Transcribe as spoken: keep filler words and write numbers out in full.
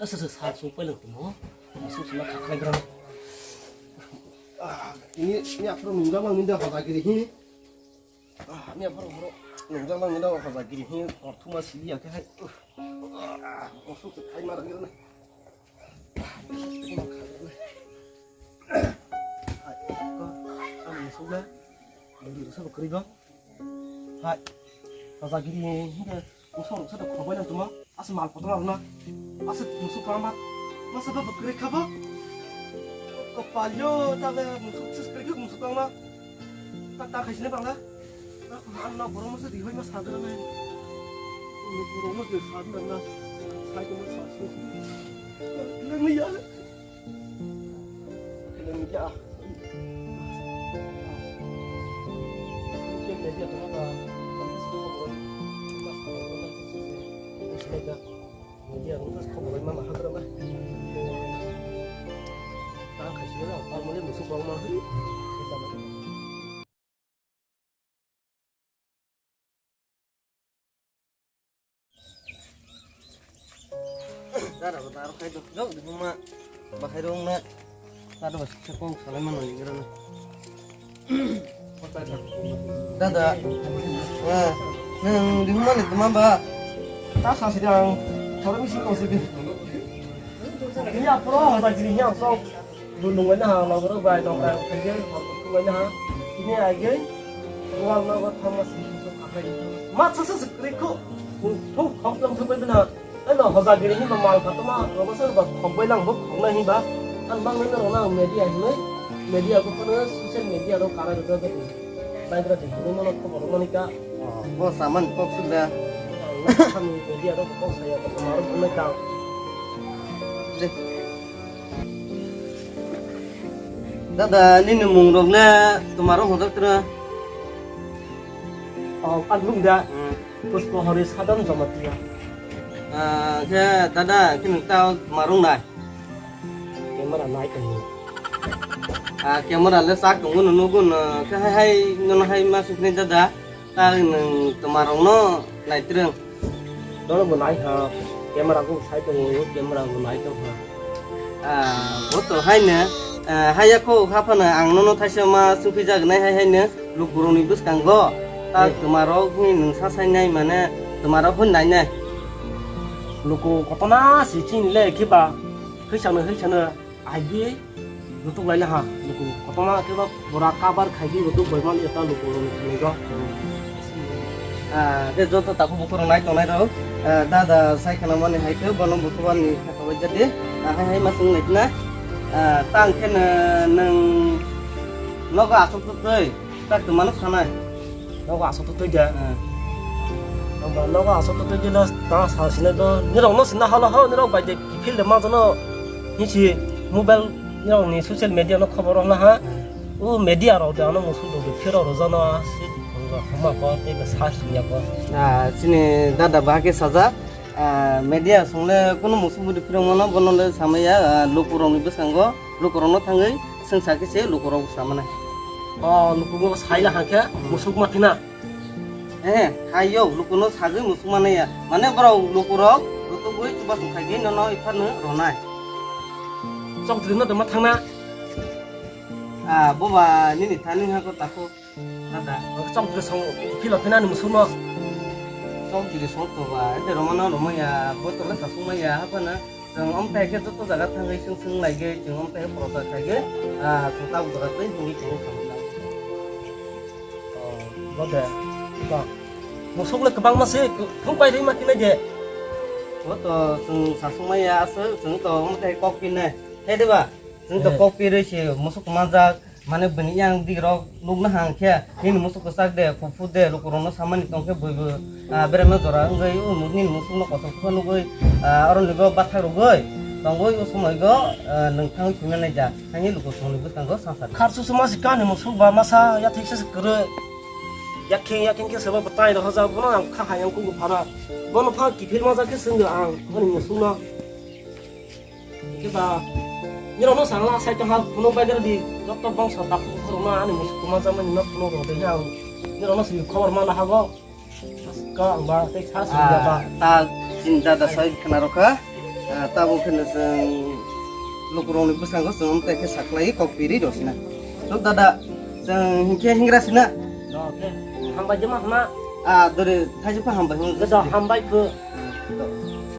Asa sa sa sung pailung tumo. Sung sung kha khlai gra. Ah, ini ini aphuru nungjaklang ninda hoja giri hi. Ah, ini aphuru horo nungjaklang ninda hoja giri hi. Orthuma sili ya khe hai. Ah, sung sung khai mar giri na. Hai, ko, ang musuk na, buri rasa bakri bang. Hai, hoja giri hingke musuk rasa da khobai nang tuma, asa mal potong arna, asa musuk kama, masa ba bakri khaba. Kopalyo, tale musuk sis kri musuk kama. Tak tak khaisine bangla. Ang na borok masa di hoi ma sadra nai. Borok masa di sadra na. Sai ko masa su. Nang ya. Nang ya. Ke media to ba. Media ko khobor ma ma hadra ba. Tak khaisine na. Par mole musuk bang ma. Dara bo daro khai dok dok di ma bahai rong na. Dara bo siksa kong salai ma nang gira na. Dada, eh, nang di ma ni ma ba. Ta sa sidang, thoro mi si kong sidi. Ini apa? Apa jadi ini apa? Bundung wai na ha, logro bai dong bai khaje, hor kutung wai na ha. Ini age, ruang na ba thama si so khakai. Ma sa sa sikri ko. Thong thong thong thong bai na. Ano hoja giri ni mal khatma, rogo sa ba khok bai lang bo khok na hi ba. An bang na rona media hi nai. Media ko kono social media ro kara ro ba. Bai gra di ko mo ko mo ni ka. Oh, bo saman kok sudah. Kami media ro kok saya ko mar ko na ka. Dada, nini mung rok le tumaro hodo tra? Oh, Adlung da. Hmm. Pusko Hori Sadam Jamatia. Ah, khe dada, khe nung tao marung nai? Camera nai tong. Ah, camera le sak tong nunu gun, khe hai hai nono hai ma sukni dada. Ta nwng twmarokno naitrwng. Nono bo nai ha, camera bo sai tongo, camera bo nai tong ha. Ah, bo to haino, ah, haya kho kha phano ang nono thaisa ma sungphi jagnai hai haino lukurokni bwskango ta Eh. Twmarok hwnwi nwng sa sainai mane twmarok hwn nainai. Luku kotona si chini le khiba, hwisano hwisano. Aidi lutuk laila ha, luku kotoma khe ba bora cover khaidi lutuk boiman eta luku rong thangwi go. Ah, de joto takhuk bukhuk rok nai tongnai rok. Ah, dada sai khana mani hai khe bono bukhuk ani kha khabai jadi. Ah, hai hai ma sung nai khna. Ah, tang khe nwng nogo asuk twi. Tak tongmano sanai. Nogo aswk twi twi de. Hmm. Nogo aswk twi twi de ta sa sinai do. Nirok no sinna hala ho, nirok bai de kiphil de ma jono. Ni si mobile nirok ni social media no khobor rok na ha. Hmm. O media rok de ano musu do phiro ro jono si homa ko te de sa sinya ko. Ah, chini dada ba ke saja. Ah, media song le kunu musu budi phirong mano, bono le samaya, ah, lukurok ni bwskango, lukurok no thangwi swngsa khe se lukurok bo samana. Oh, lukurok sai la hangkhe musuk ma phina. Eh, hayo, lukuno sagwi musuk mana ya. Mane borok lukurok rutugwi chubachu khaigwi nono ipharno ronai. Chok dri no dama thangna. Ah, boba nini thani hako tako. Dada. Chok dri song philo phina ni musuk no. Chok dri song to ba, ede romano romaya, botol la sasung maya, hapana. Chwng omthe khe joto jaga thangwi chwng chwng laigwi, chwng omthe khe procha khaigwi, ah, chwng tabuk jaga twi hwnwi chwng thangwi. Oh, bo de. Ba. Musuk le kwbangma se, thung pai rima kinai de. Bo to chwng sasung maya aswk, chwng to omthe kok kinai. He de ba? Chwng to Eh. Kok pirwi se musuk manjak. Mane bini yang digrok nukna hang khe, nini musuk kwchak de, kuphu de, lukurokno samani tong khe bui bo, ah, beremno jora wngwi, o nini musukno kosom khe nugwi, ah, oroni bo bathak rwgwi tongwi, o somoi go, ah, nwng thangwi phimya nai ja, thangwi lukurokni bwskango sansa. Khar susu ma si kani musuk ba masa ya thik se kwrwi. Yakheng yakheng khe sebo bwtai rok hoja, bono ang kha hayang kugo phara. Bono pha kiphil ma ja khe swngdo ang, boni musukno. Khe ba, nirokno sana sai tongha, phunuk bai di, joto bangsa tak phunukma ani musuk kuma jamani no phunuk rok de ang. Nirokno si khobor mana hago. Ka ang ba tei sa sini ba. Ah, ta chini dada sai khna rokha. Ah, ta bo khna chwng lukurokni bwskango chwng tei khe saklai kok piri rosina. Tok dada chwng hinkhe hingra sina. Oke. Hambai jema hama. Ah, dore thaise pa hambai hwn. Joto hambai phu. Ah, to.